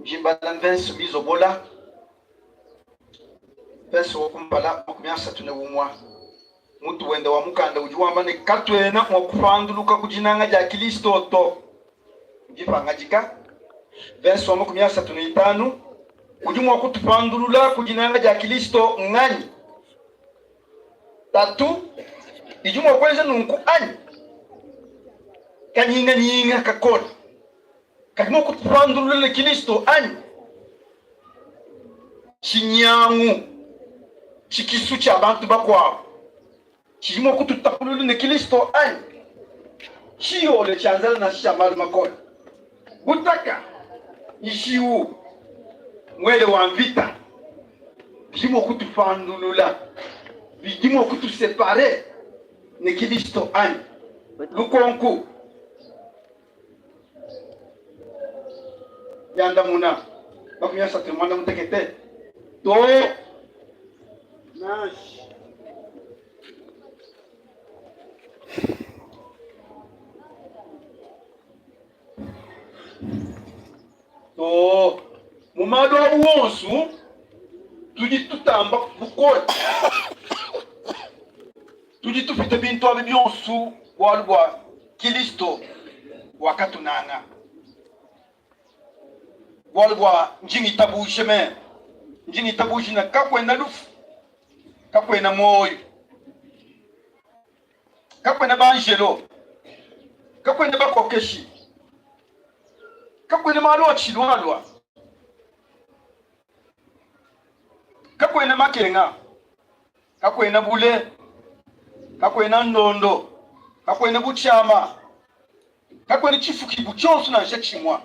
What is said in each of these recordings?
Ndi mbala mvensu mizobola, mvensu wa kumpala 31. Mutu wende wa mukanda udi wamba ne, Katuena mua kupanduluka ku dinanga dia Kilisto to. Dipangadika, mvensu wa 35, Udi mua kutupandulula ku dinanga dia Kilisto nnganyi? Tatu idi mua kuenza nunku anyi? Kanyinganyinga kakole kadi mua kutupandulula ne Kilisto anyi? Tshinyangu, tshikisu tshia bantu bakuabu tshidi mua kututapulula ne Kilisto anyi? Tshiyole tshia nzala nansha tshia malu makole, butaka, njiwu, muele wa mvita bidi mua kutupandulula, bidi mua kutusepare ne Kilisto anyi? Lukonku. Diandamuna, 38 to. Nansha. To. Mu malu abu wonso tudi tutamba bukole, tudi tupita bintu abi bionso bualu bua Kilisto wakatunanga. Bualu bua ndi ngitabuje meme, ndi ngitabuje ne kakuena lufu, kakuena muoyo, kakuena banjelo, kakuena bakokeshi, kakuena malu atshilualua, kakuena makenga, kakuena bule, kakuena ndondo, kakuena butshiama, kakuena tshifukibu tshionso nansha tshimua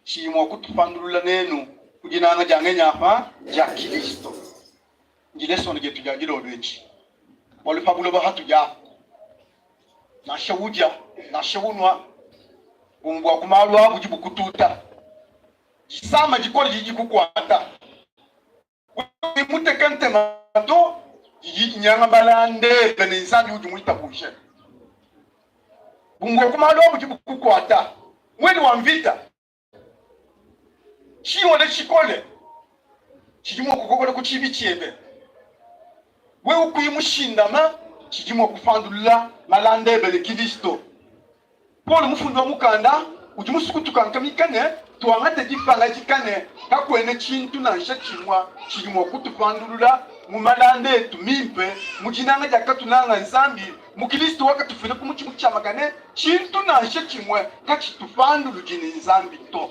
tshidi mua kutupandulula nenu ku dinanga dia ngenyi apa dia Kilisto. Ndi lesone dietu dia dilolo edi, bualu pa buloba hatudi apa, nansha udia nansha unua, bumue bua ku malu a budi bukututa, disama dikole didi dikukuata, wewe muteke ntema to, didi dinyanga malanda ebe ne Nzambi udi muitabuje. Bumue bua ku malu a budi bukukuata, muele wa mvita Tshiyole tshikole tshidi mua kukokola ku tshiibi tshiebe. Wewe kuyi mushindame, tshidi mua kupandulula malanda ebe ne Kilisto. Paulo mufundi wa mukanda udi musue kutukankamika ne, tuangate dipangadika ne kakuena tshintu nansha tshimue tshidi mua kutupandulula mu malanda etu mimpe mu dinanga diakatunanga Nzambi mu Kilisto wakatufila ku mutshi mutshiamakane. Tshintu nansha tshimue katshitupanduludi ne Nzambi to.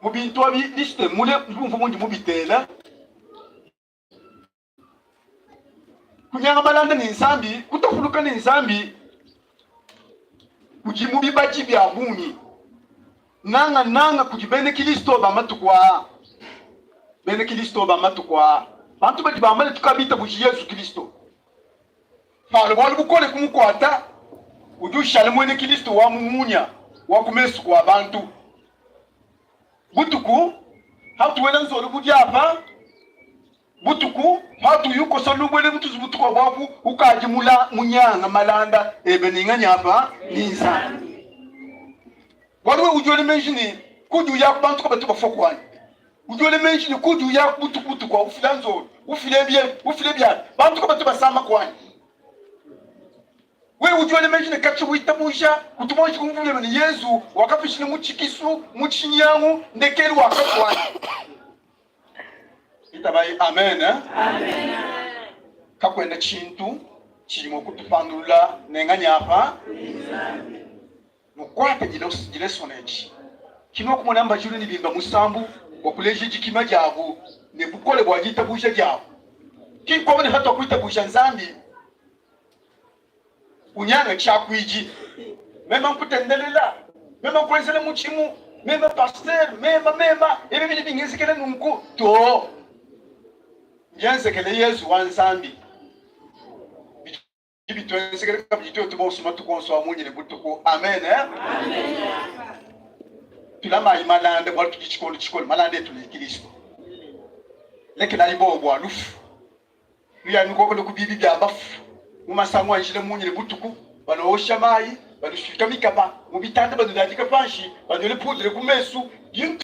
Mu bintu abi, liste mule mvua mundi mubitela. Kunyanga malanda ne Nzambi, kutapuluka ne Nzambi kudi mu bibadi bia bungi, nangananga kudi bena Kristo ba matuku aa. Bena Kristo ba matuku aa, bantu badi bamba ne tukabitabuji Yezu Kristo. Palua bualu bukole kumukuata, udi ushala muena Kristo wa mu munya wa ku mesu kua bantu. Butuku hatu wela nzolu bu diapa, butuku hatu uya ukosa lubuele mu tuzubu tukuabu apu, ukadi mula munyanga malanda ebe ne nganyi apa? Ne Nzambi. Bualu wewe udi wela meji ne kudi uya ku bantu kabatu bafua kuanyi. Udi wela meji ne kudi uya butuku butuku ufila nzolu, ufile biebe, ufile biabi, bantu kabatu basama kuanyi. Wewe udi wela meji ne katshia witabuja kutu muanji kumvua ne Yezu wakapishila mu tshikisu, mu tshinyangu, ndekelu wakafua anyi? Itabayi amen. Amen. Kakuena tshintu tshidi mua kutupandulula ne nganyi apa? Nukuate dilesona edi. Tshinuakumona mbajulu ne bimba musambu bua kuleja dikima diabu ne bukole bua ditabuja diabu. Ki nkuamba ne patuakuitabuja Nzambi unyanga tshiakuidi, mema nkutendelela, mema nkuenzela mudimu, mema pasteur, mema mema, ebi bidi bingenzekela nunku to. Mbienzekele Yezu wa Nzambi. Bidi bituenzekela kabidi tuetu bonso matuku onso a munya ne butuku. Amen. Amen. Tulamayi malanda bualu tudi tshikondo tshikole, malanda etu ne Kristo. Lekelayi bowa bua lufu. Nuya nukokole ku bibi bia bafu mu masangu a njila munya ne butuku, banuosha mayi, banusuika mikaba mu bitanda, banuladika panshi, banuele pudre ku mesu. Bintu.